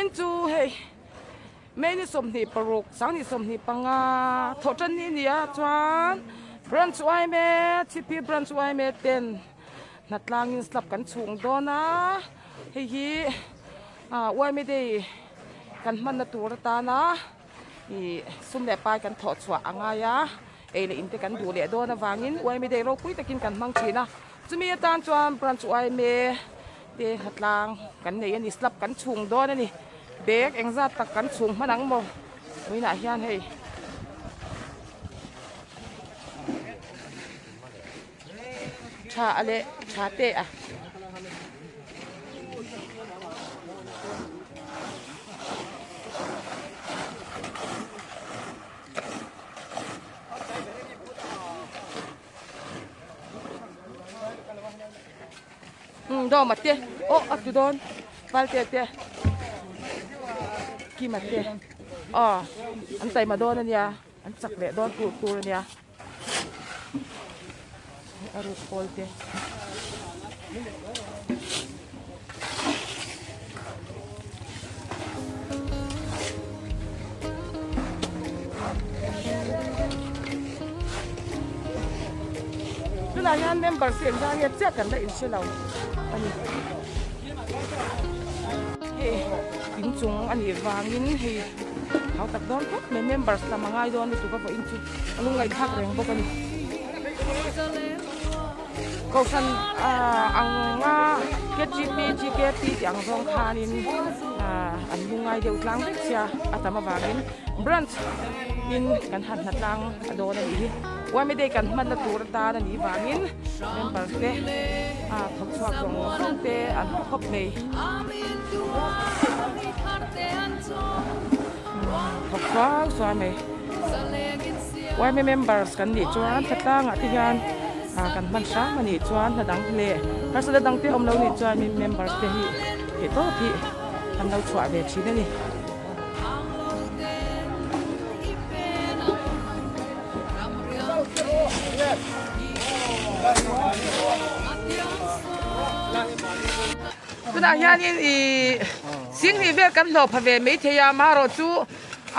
Vawiin chu hei May ni 26 2025 thawhtan ni a ni a chuan Branch yma Chhipi Branch yma ten hnatlangin slab kan chhung dawn a hei hi yma day kan hmanna tur atana ih sum leh pai kan thawh chhuah a ngai a ei leh in te kan duh leh dawn avangin yma day ropui takin kan hmang thin a chumi atan chuan Branch yma te hnatlang kan nei a ni slab kan chhung dawn a ni bag engzat tak kan chhung hman ang maw vawiinah hian hei tha a leh tha te a. Dawma te aw a tu dawn Valte te Kima te aw an taima dawn ania an chak leh dawn tur tur ania a ruk pawl te. Tunah hian member chu engzah nge chiah kan la inhre lo a ni. Hei inchung a nih vangin hei hau tak dawn khawp mai members lam a ngai dawn lutuk a vawiin chu a lungngaihthlak reng bawk a ni. Kohhran anga KGP GKP tih ang zawng khanin an lungngai deuh tlang vek sia a tam avangin branch in kan han hna tlang a dawn a nih hi. Yma day kan hmanna tur atan a nih vangin member te thawk chhuak zawng zawng te an hmu khawp mai. Thawk suau suau mai. Yma members kan nih chuan thla tlangah te hian kan hman hram a nih chuan hna dang leh harsatna dang te awm lo nih chuan mi members te hi theih tawp hi an lo chhuah ve thin a ni. Tunah hianin ih Singhnih vel kan hlawh pha ve maithei a amaherawhchu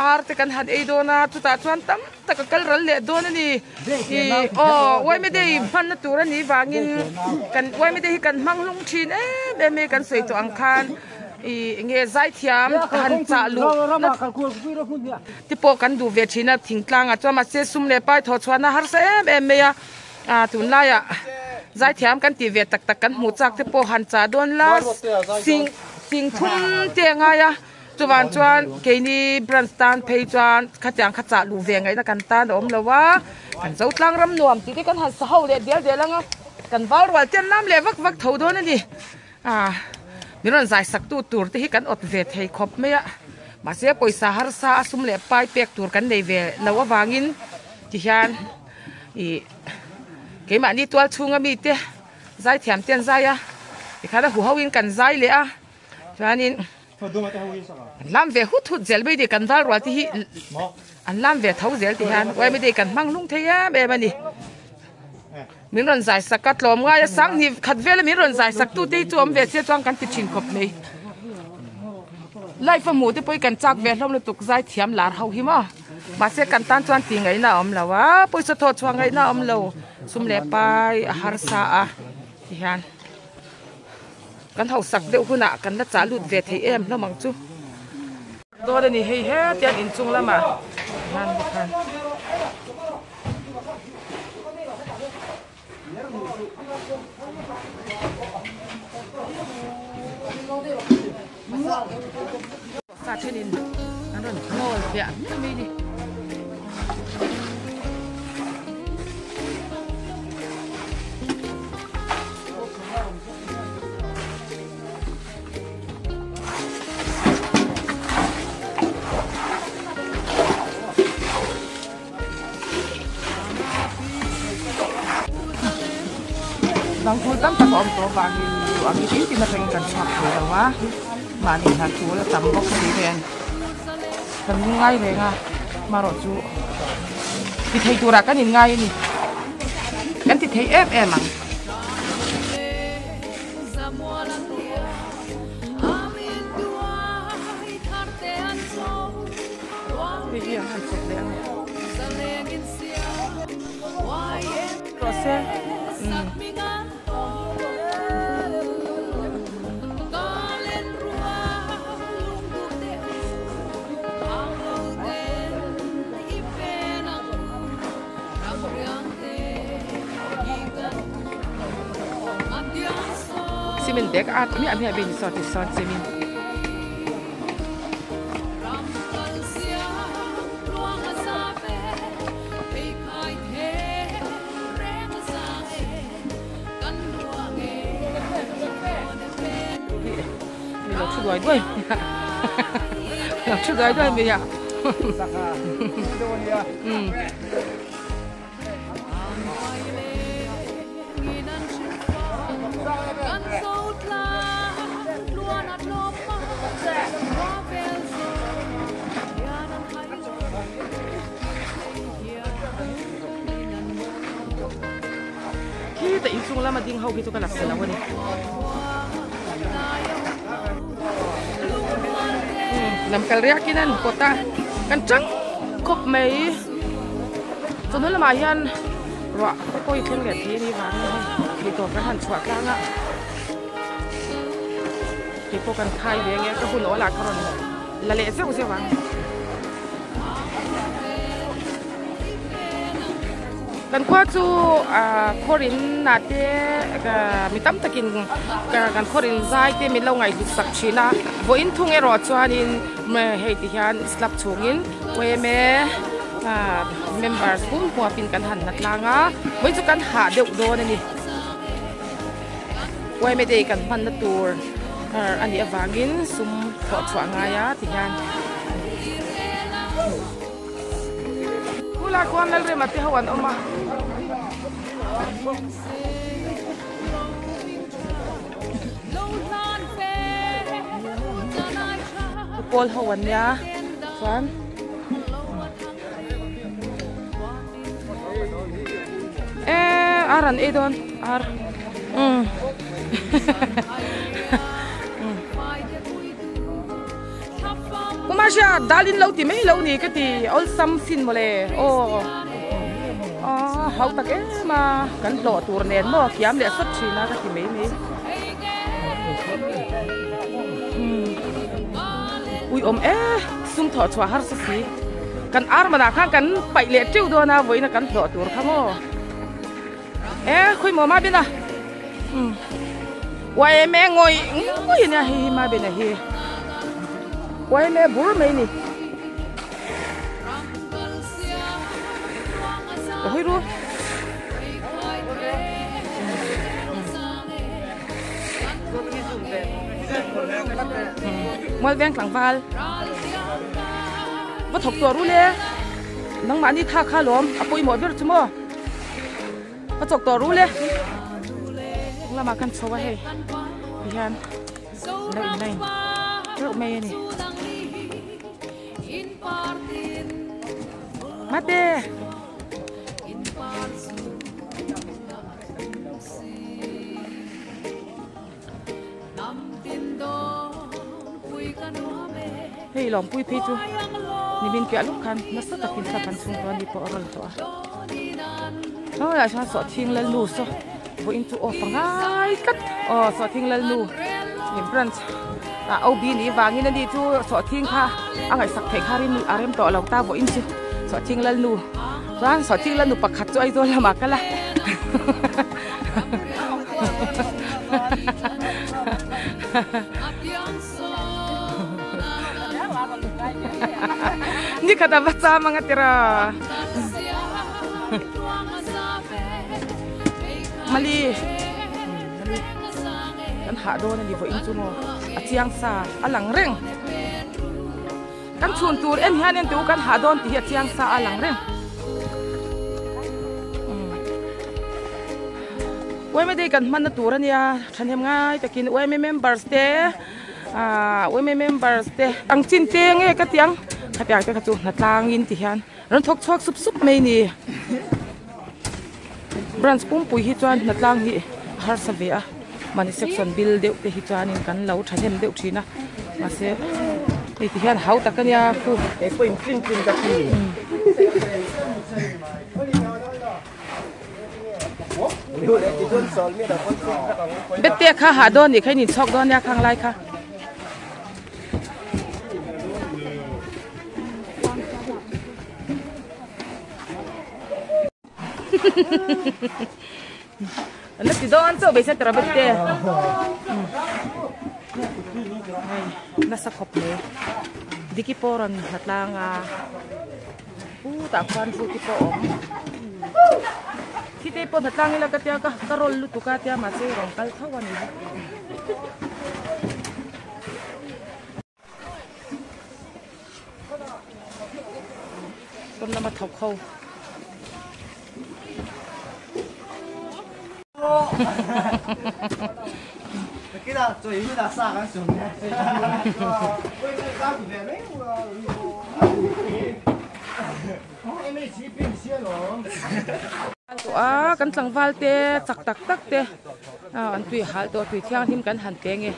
ar te kan han ei dawn a chutah chuan tam tak a kal ral leh dawn a ni ih aw yma day hmanna tur a nih vangin kan yma day hi kan hmang hlung thin em em mai kan sawi tawh ang khan ih eng nge zaithiam han chah luh na te pawh kan duh ve thin a thingtlang ah chuan mahse sum leh pai thawh chhuahna harsa em em mai a ah tunlaiah zaithiam kan tih ve tak tak kan hmuh chak te pawh han chah dawn la sing sing thum te a ngai a. Chuvang chuan keini branch tan phei chuan khatiang kha chah luh ve ngaihna kan tan a awm lo a, kan zo tlang ram nuam tih te kan han sa ho leh dial dial ang a, kan val rual te an lam leh vak vak tho dawn a ni. Ah min rawn zai sak tu tur te hi kan awt ve thei khawp mai a, mahse pawisa harsa a sum leh pai pek tur kan nei ve lo avangin tihian ih keimahni tual chhunga mite zaithiam te an zai a, tikhan a huho in kan zai leh a chuanin. An lam ve hut hut zel mai ni kan val rual te hi an lam ve tho zel ti hian yma day kan hmang hlung thei em em a ni min rawn zai sak a tlawm ngai a sang hnih khat vel a min rawn zai sak tu te hi chu awm ve se chuan kan ti thin khawp mai life a hmuh te pawh hi kan chak ve hlawm lutuk zai thiam lar ho hi maw mahse kan tan chuan tih ngaihna a awm lo a pawisa thawh chhuah ngaihna a awm lo sum leh pai a harsa a ti hian. Kan hausak deuh hunah kan la chah lut ve thei em hlawm ang chu. Dawn a ni hei hetiang inchung lamah hian bawk khan. Sa thenin an rawn hnawl hliah hmiah mai a ni. Dangthul tam tak a awm tawh avangin duh ang hi tin atangin kan chhuak thei lo a, mahni hna tul a tam bawk si nen kan ngai reng a, marawh chu ti thei turah kan inngai a ni, kan ti thei em em ang. Cement bag a at miah miah bik ni saw ti sawn cement. Mi lo thu duai duai mai a lo thu duai duai mai a umm. Khita inchung lama ding ho khi chu ka la sa lo a ni. Lam kal riakin an kawt a kan tang khawp mai. Chawhnu lamah hian ruah te pawh hi thleng leh thei a nih vangin hei thei tawp kan han chhuah tlang a kei pawh kan khai ve ange ka hun awl ah ka rawn la leh zeuh zeuh ang. Kan khua chu ah khawrin ah te mi tam takin kan khawrin zai te min lo ngaihhlut sak thin a vawiin thung erawh chuanin hei ti hian slab chhungin yma members pum huapin kan han hna tlang a vawiin chu kan hah deuh dawn a ni yma day kan hmanna tur a nih avangin sum thawh chhuah a ngai a ti hian. Khulai khuan Lalrema te ho an awm a. Pawl ho an nia chuan e ar an ei dawn ar umm Kumar-sia dal in lo ti mai lo ni ka ti awlsam sin mawle aw aw hau tak em a kan hlawh tur nen maw kiam leh sawt thin a ka ti mai mai ui awm e sum thawh chhuah harsa si kan ar manah khan kan paih leh teuh dawn a vawiin a kan hlawh tur kha maw. E khawi maw ma bena um yma ngawi ngawi ania hei hi ma bena hi yma bur mai ni ka hawi ru mual veng tlangval va thawk tawh ru le nangmahni tha kha lawm a pawimawh ber chu maw. Ka chawk tawh ru le lamah khan chho a hei ti hian lo in line reuh mai a ni mate Hei lawmpui phei chu nimin piah lawk khan nasa takin thla kan chhung tawh a ni pawh a rawn tawh a helaiah hian sawhthing lalnu saw vawiin chu aw pangai tlat aw sawhthing lalnu ih branch ah OB nih vangin ani chu sawhthing kha a ngaihsak theih kha rin a rem tawh lo ta vawiin chu sawhthing lalnu chuan sawhthing lalnu pakhat chu Aizawl lamah kal a. Nikhat a va cham ang a tira. Mali mali kan hah dawn a ni vawiin chu maw a chiang sa a lang reng kan chhun tur en hian en teh u kan hah dawn tih hi a chiang sa a lang reng. Yma day kan hmanna tur a nia thahnem ngai takin yma members te ahh yma members te ang chin te nge ka ti ang khatiang te kha chu hna tlangin ti hian rawn thawk chhuak sup sup mai a ni branch pumpui hi chuan hna tlang hi a harsa ve a mahni section bil deuh te hi chuanin kan lo thahnem deuh thin a mahse hei ti hian hau tak a nia khu. Bette kha hah dawn nih kha in inchhawk dawn nia khang lai kha. An la ti dawn chauh beisei tawh Robert te. Hei nasa khawp mai Diki pawh rawn hla tlang a u tah khuan Ruth-i pawh a awm Khitei pawh hna tlang ila ka tia ka ka rawl lutuk a tia mahse i rawn kal tho a ni hi. Pawn lama thawk ho. A kan tlangval te chak tak tak te an tui hal tawh tui thianghlim kan han pe nge.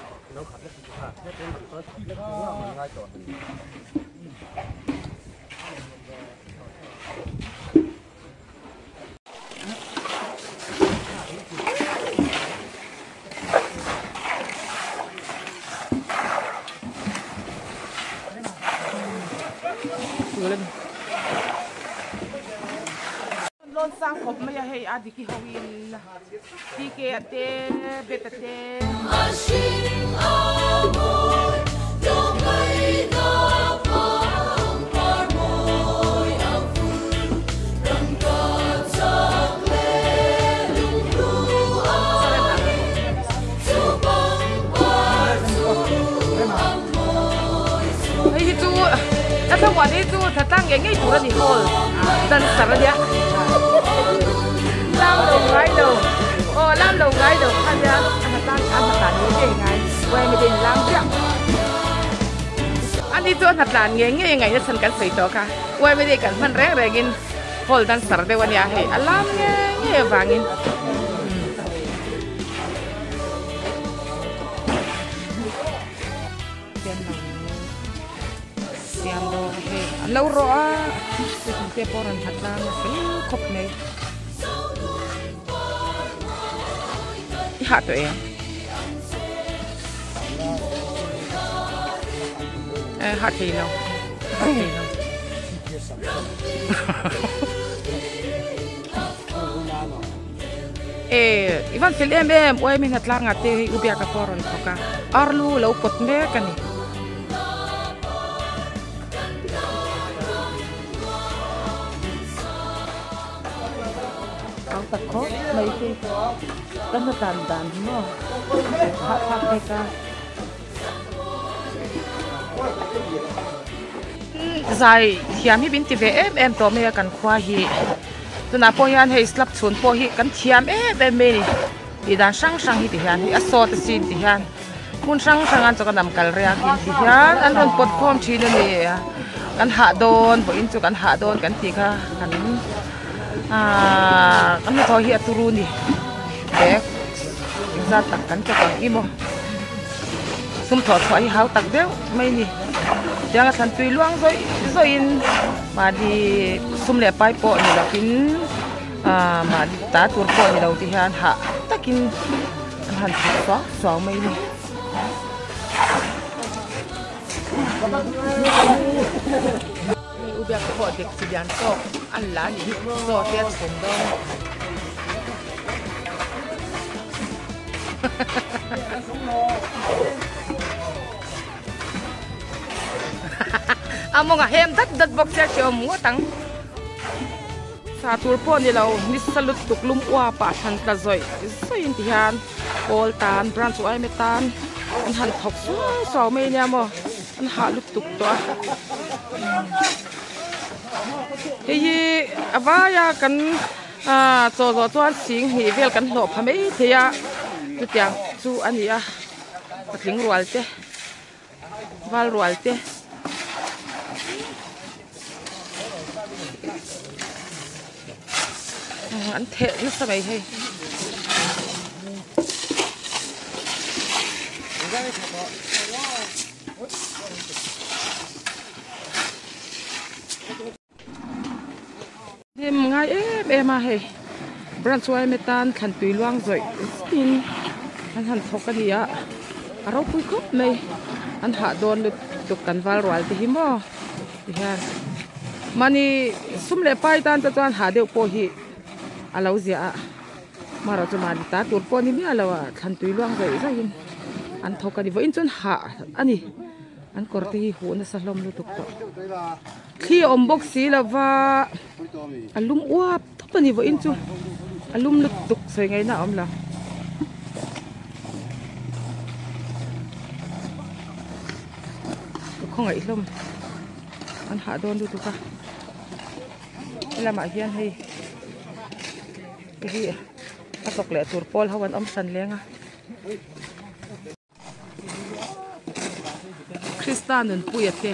Lawn sang khawp mai a hei a diki ho in TK a te bet a te. Hei hi chu a thlamuan hi chu tha tlang ngei ngei tur a ni hall dancer a nia lam lo ngai lo aw lam lo ngai lo kha nia a hna tlang a hna tlan ngei ngei ngai uaimi te in lam chiah ani chu a hna tlan ngei ngei ngaihna chhan kan sawi tawh kha uaimi te kan hman reng reng in hall dancer deuh a nia hei a lam ngei ngei avangin. Siam dawn a hei an lo rawh a hei te pawh rawn nghat tlang a fel khawp mai i hah tawh em eh hah thei lo hah thei lo. Eh, i van fel em em uaimi hna tlangah te hei u biaka pawh a rawn thawk a, arlu lo pawt mek a ni. Au tak khawp mai hi kan hna tan dan hi maw hahthlak vek a. Zai thiam hi min ti ve em em tawh mai a kan khua hi tunah pawh hian hei slap chhun pawh hi kan thiam em em mai a ni tih dan hrang hrang hi ti hian hei a sawt a sin ti hian hmun hrang hrang an chaw ka nam kal riak in ti hian an rawn pawt khawm thin a ni kan hah dawn vawiin chu kan hah dawn kan tih kha kan ahh kan hnathawh hi a turu ni bag engzat tak kan chawp ang i maw. Sum thawh chhuah hi hau tak deuh mai a ni. Tianga thlan tui luang zawih zawih in mahni sum leh pai pawh ni lovin ah mahni ta tur pawh ni lo te hian hah takin an han thawk suau suau mai a ni. Hei u biak te pawh dek chi lian tawk an la a nih hi chaw te a chhum dawn a. A mawng a hem dat dat bawk sia hre awm ngawt ang. Sa tur pawh ni lo nisa lutuk lum uap ah thlan tla zawih zawih in ti hian pawl tan branch uaime tan an han thawk suau suau mai ania maw an hah lutuk tawh a. Hei hi a vaia kan. Aaa chaw zawh chuan sing hnih vel kan hlawh pha mai thei a chutiang chu a ni a patling rual te val rual te. An theh nasa mai hei. Hnim ngai em em a hei branch yma tan thlan tui luang zawih zetin an han thawk a ni a a ropui khawp mai an hah dawn lutuk kan val rual te hi maw ti hian mahni sum leh pai tan te chuan hah deuh pawh hi a lo ziah a. Amaherawhchu mahni ta tur pawh a ni miah lo a thlan tui luang zawih zawih in an thawk a ni vawiin chuan hah a ni an kawr te hi huh nasa hlawm lutuk tawh thli a awm bawk si lova a lum uap tawp a ni vawiin chu a lum lutuk sawi ngaihna a awm lo. Ka khawngaih hlawm an hah dawn lutuk a helamah hian hei hi a thawk leh tur pawl ho an awm hran leng a Krista nunpuia te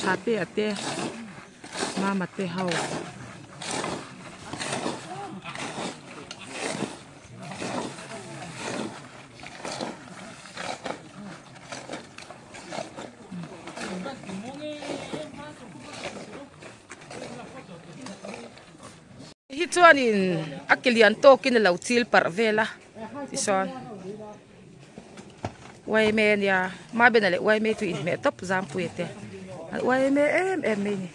tha te a te mama te ho. Hi chuanin a ke lian tawkin a lo chil parh vel a tichuan uaime a nia mabena leh uaime chu inhmeh tawp zampuia te an uaime em em mai a ni.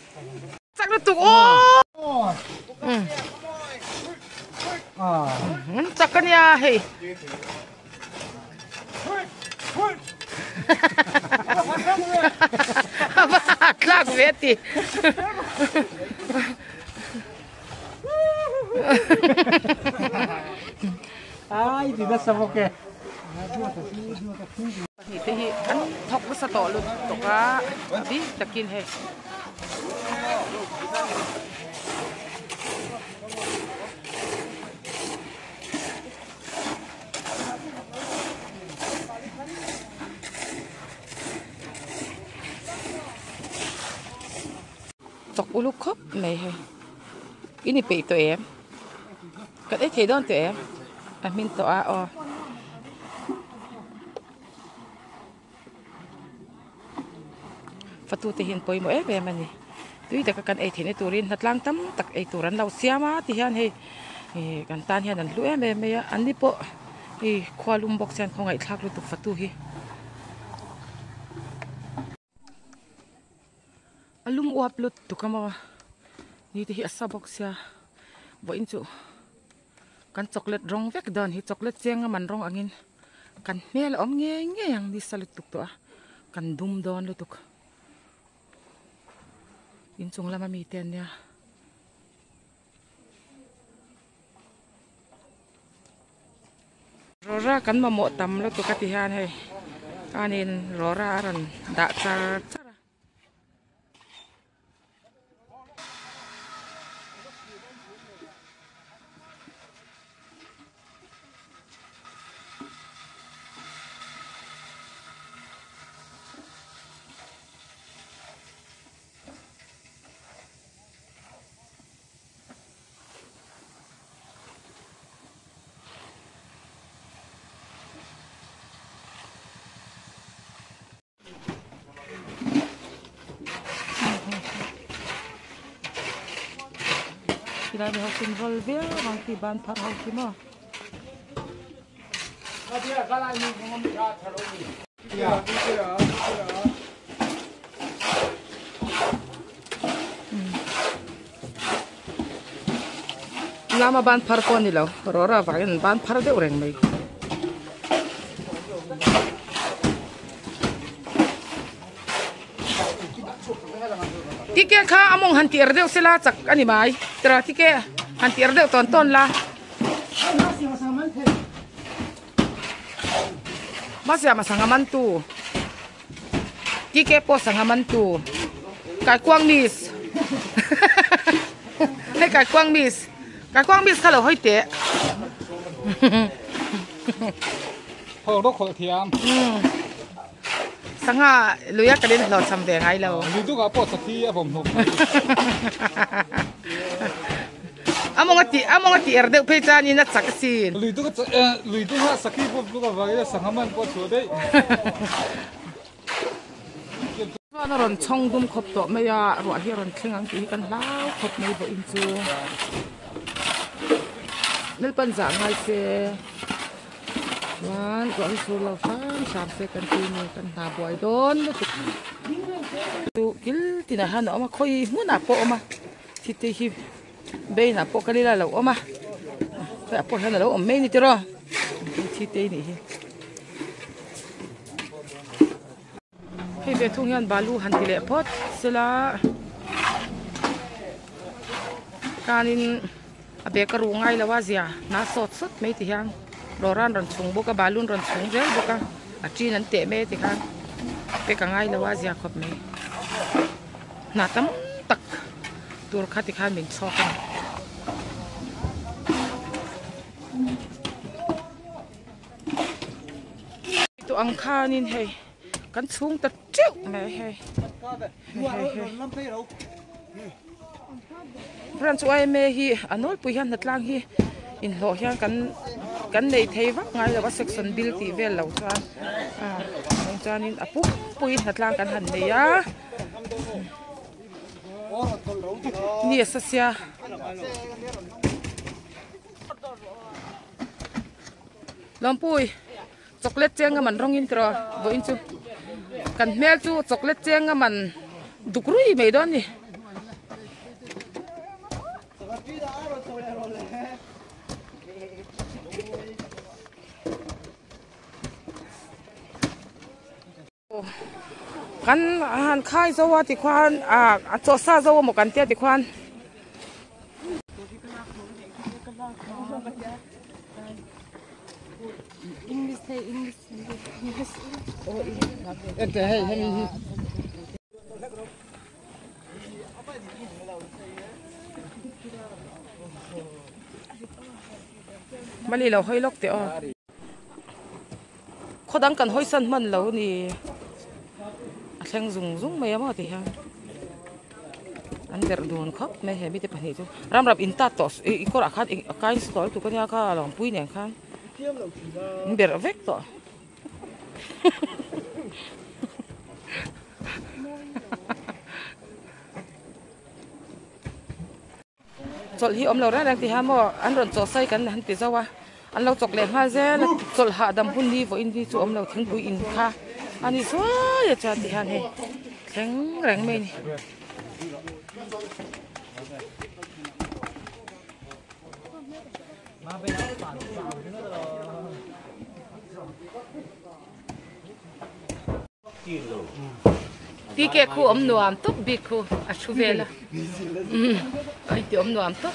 Chak lutuk aw umm chak a nia hei. A va tlak ve ti. Ai ti nasa bawk e. Pahnih te hi an thawk nasa tawh lutuk a a bik takin hei. Chawk uluk khawp mai hei in i peih tawh em kan ei thei dawn tawh em a hmin tawh a aw. Fatute hi an pawimawh em em a ni tui taka kan ei theihna turin hnatlang tam tak ei tur an lo siam a tihian hei ih kan tan hian an hlu em em mai a an ni pawh hei khua lum bawk chuan khawngaihthlak lutuk fatu hi. A lum uap lutuk a maw ni te hi a sa bawk sia vawiin chu kan chocolate rawng vek dawn hi chocolate cheng a man rawng angin kan hmel a awm ngei ngei ang ni sa lutuk tawh a kan dum dawn lutuk inchung lama mite an nia. Rawra kan mamawh tam lutuk a ti hian hei chuanin rawra a rawn dah char char a. Tilai mi ho chin vawl viau ang ti ban phar ho khi maw. Lama ban phar pawh a ni lo rawra vangin an ban phar deuh reng mai. Tike kha a mawng han tir deuh sela chak a ni mai tira tike han tir deuh tawn tawn la. Masiama sangha man tu tike pawh sangha man tu kaikuang miss hei kaikuang miss kaikuang miss kha lo hawi teh. Sangha lui a kalin hlawh cham ve ngai lo. Lui duk ah pawh sakhi a vawm hnawk mai. A mawng a tih a mawng a tih er deuh phei chuanin a chak asin. Lui duk a lui duk ah sakhi vawm hnawk avangin sangha man pawh a chhuah daih. Chuan a rawn chhawng dum khawp tawh mai a, ruah hi a rawn thleng ang tih hi kan hlau khawp mai vawiin chu. Lalpan zah ngai se. Chuan ruah hi sur lo hram hram se kan ti ni kan hna buai dawn lutuk chu kil tinah hian a awm a khawi hmunah pawh a awm a thite hi bain ah pawh kal ila a lo awm a. Hei ah pawh hian alo awm mai a ni tiraw thi te anih hi. Hei ve thung hian balu han ti leh phawt sela kanin a bag a ruh ngai lo a zia hna sawt sawt mai ti hian lawr an rawn chhung bawk a balu an rawn chhung zel bawk a a ṭin an teh mai ti khan pack a ngai lo a zia khawp mai hna tam tak tur kha ti khan min chhawk a ni. Tawh ang khanin hei kan chhung ta teuh mai hei hei hei branch yma hi a nawlpui hian hnatlang hi inhlawh hian kan kan nei thei vak ngai lo a section bill tih vel lo chuan ah chuanin a pumpui hnatlang kan han nei a. Ni a sa sia. Lawmpui chocolate cheng a man rawng in tiraw vawiin chu kan hmel chu chocolate cheng a man duk rui mai dawn a ni. Kan han khai zo a tikhuan ah a chaw sa zo emaw kan tia tikhuan. Mali lo hawi lawk teh aw. Khaw dang kan hawi san hman lo ni a thleng zung zung mai a maw ti hian an berh dun khawp mai he mite pahnih chu ram rap in tat tawh i kawrah khan a kai nasa tawh lutuk ania kha lawngpui nen khan an berh vek tawh. Chawlh hi awm lo reng reng tiha maw an rawn chaw sawi kan han ti zauh a an lo chawk leh nghal zel a chawlh hahdam hun hi vawiin hi chu awm lo thingpui in kha a ni zuai a chuan tihian hei thleng reng mai a ni. Tike khu awm nuam tawp bik khu a thu vel a ai ti awm nuam tawp.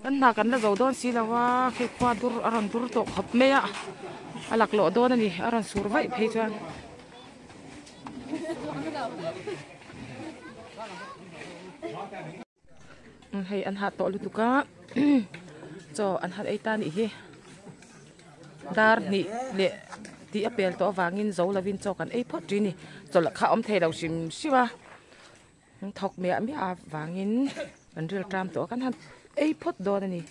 Kan hna kan la zo dawn si lo a, hei khua dur a rawn dur tawh khawp mai a, a laklawh dawn a ni, a rawn sur vaih phei chuan. Hei an hah tawh lutuk a chaw an han ei ta anih hi dar hnih leh tih a pel tawh avangin zo lovin chaw kan ei phawt thin a ni chawlh kha a awm thei lo hrim hrim a an thawk miah miah avangin kan ril ṭam tawh a kan han ei phawt dawn a ni.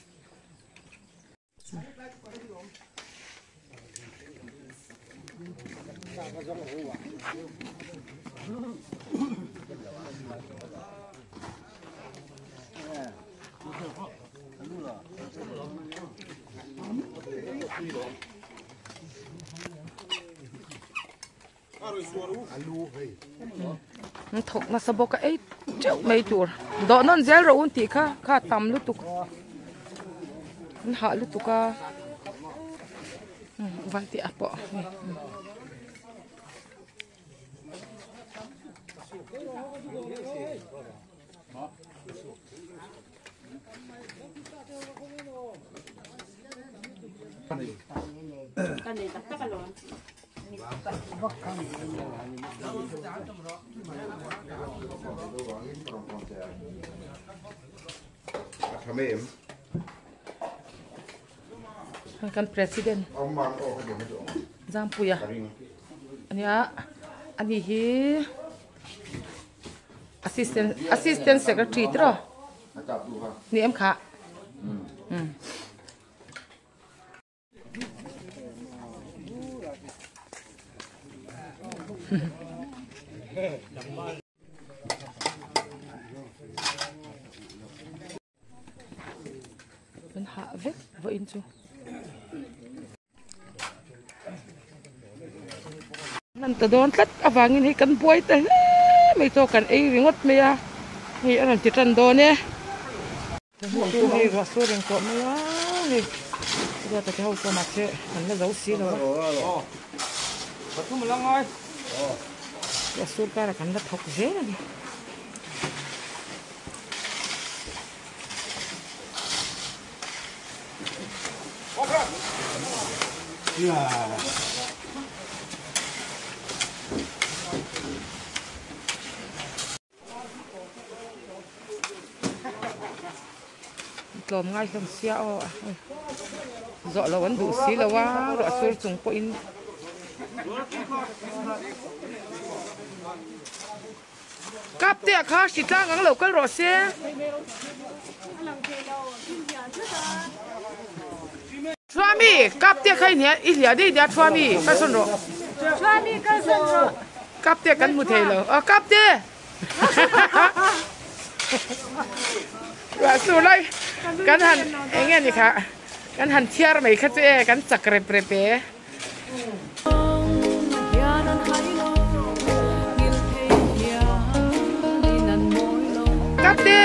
An thawk nasa bawk a ei teuh mai tur dawh nawn zel rawh un tih kha kha a tam lutuk an hah lutuk a vai te a pawh hei. Kan president Zampuia ania ani hi assistant assistant secretary tiraw ni em kha um. Kan hah vek vawiin chu. Hman ta dawn tlat avangin hei kan buai ta hle mai chu kan ei ringawt mai a, hei a rawn ti tan dawn e. Chu hei ruah sur reng tawh mai a, hei ruat a ti ho chuan mahse kan la zo si lo a. Ruah sur karah kan la thawk zel a ni. Tlawm ngai hlawm sia aw zawh lo an duh si lo a ruah sur chung pawhin. Kap te ah kha hri tlang ang lo kal rawh se. Thuami, kap te kha i hliah daih daih a Thuami, kalsawn rawh. Thuami, kalsawn rawh. Kap te kan hmu thei lo. Aw kap te. Ruah sur lai kan han eng nge ni kha kan han thiar mai kha chu e kan chak rep rep e. Kapte!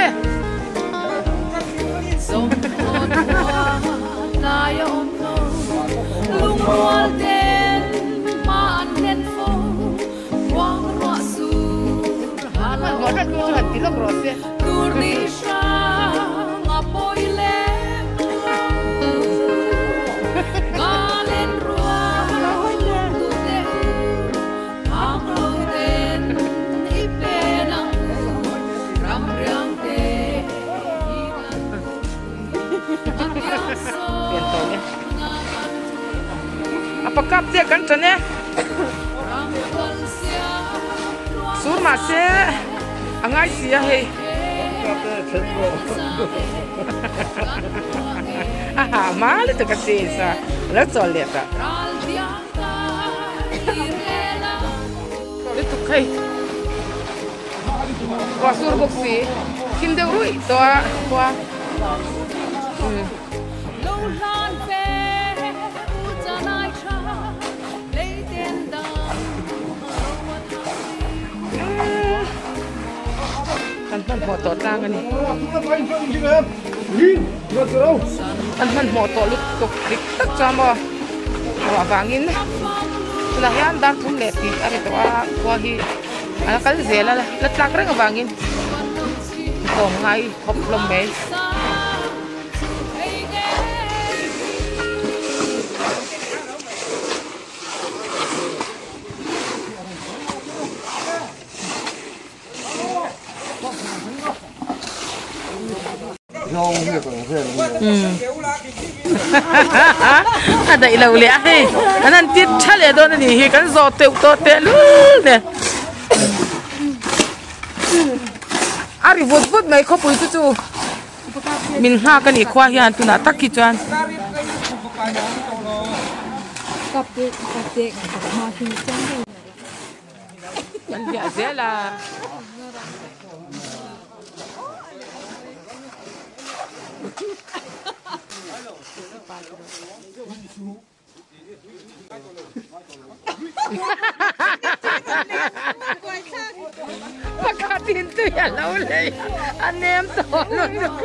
A pakap chiah kan ṭan e. Sur mahse a ngai si a hei. A ha hma lutuk a si sa a lo chawl leh ta. Lutuk hei. Ruah sur bawk si. Thim deuh ruih tawh a khua. Kan hmanhmawh tawh tlang a ni. Kan hmanhmawh tawh lutuk dik tak chuan maw ruah vangin tunah hian dar thum leh tih a ri tawh a khua hi a la kal zel a la tlak reng avangin tlawm ngai khawp hlawm mai. A daih lo leh a hei an han tit tha leh dawn a nih hi kan zawh teuh tawh tehlul nen a ri vut vut mai khawpui chu chu min nghak a nih khua hian tunah tak hi chuan. An hliah zel a. Pakhat in tui a lo lei a, a nem tawh lutuk.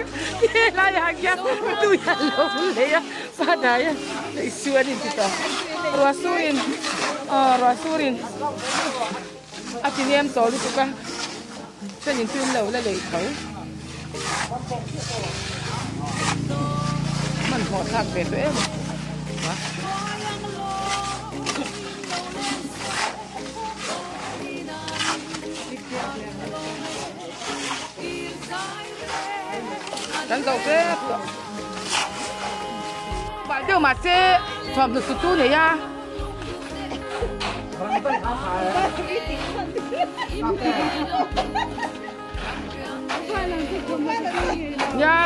Helai ah khian tui a lo lei a, pahnai a Isu an inti tawh. Ruah surin aw ruah surin a ti nem tawh lutuk a, thenin tui an lo la lei tho. Hmanhmawh thlak ve tawh em a. Kan zo tep tawh. deuh mahse thuamhnaw sutu nei a. Nia.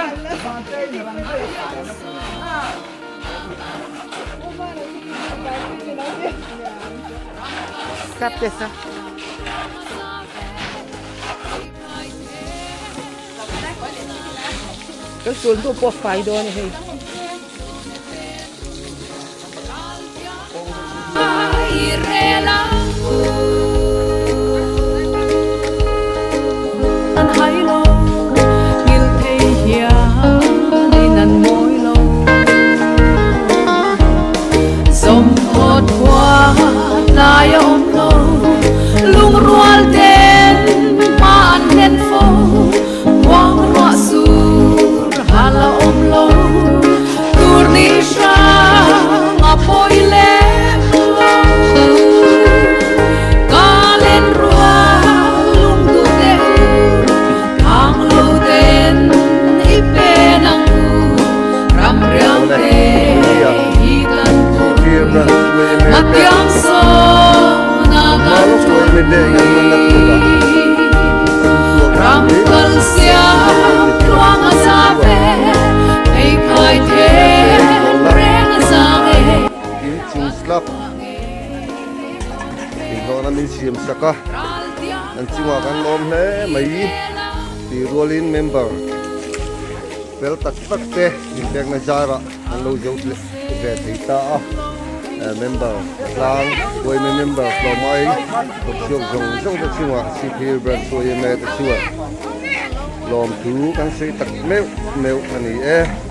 Sap te sa. Kan sul hnu pawh fai dawn a hei. Inhlawhna min siam sak a, an chungah kan lawm hle mai tih rualin member fel tak tak te inpekna zarah an lo zo ve thei ta a, member tlang Buaime member tlawmai thawkchhuak zawng zawng te chungah Sihphir Branch Buaime te chuan lawmthu kan sawi tak meuh meuh a ni e.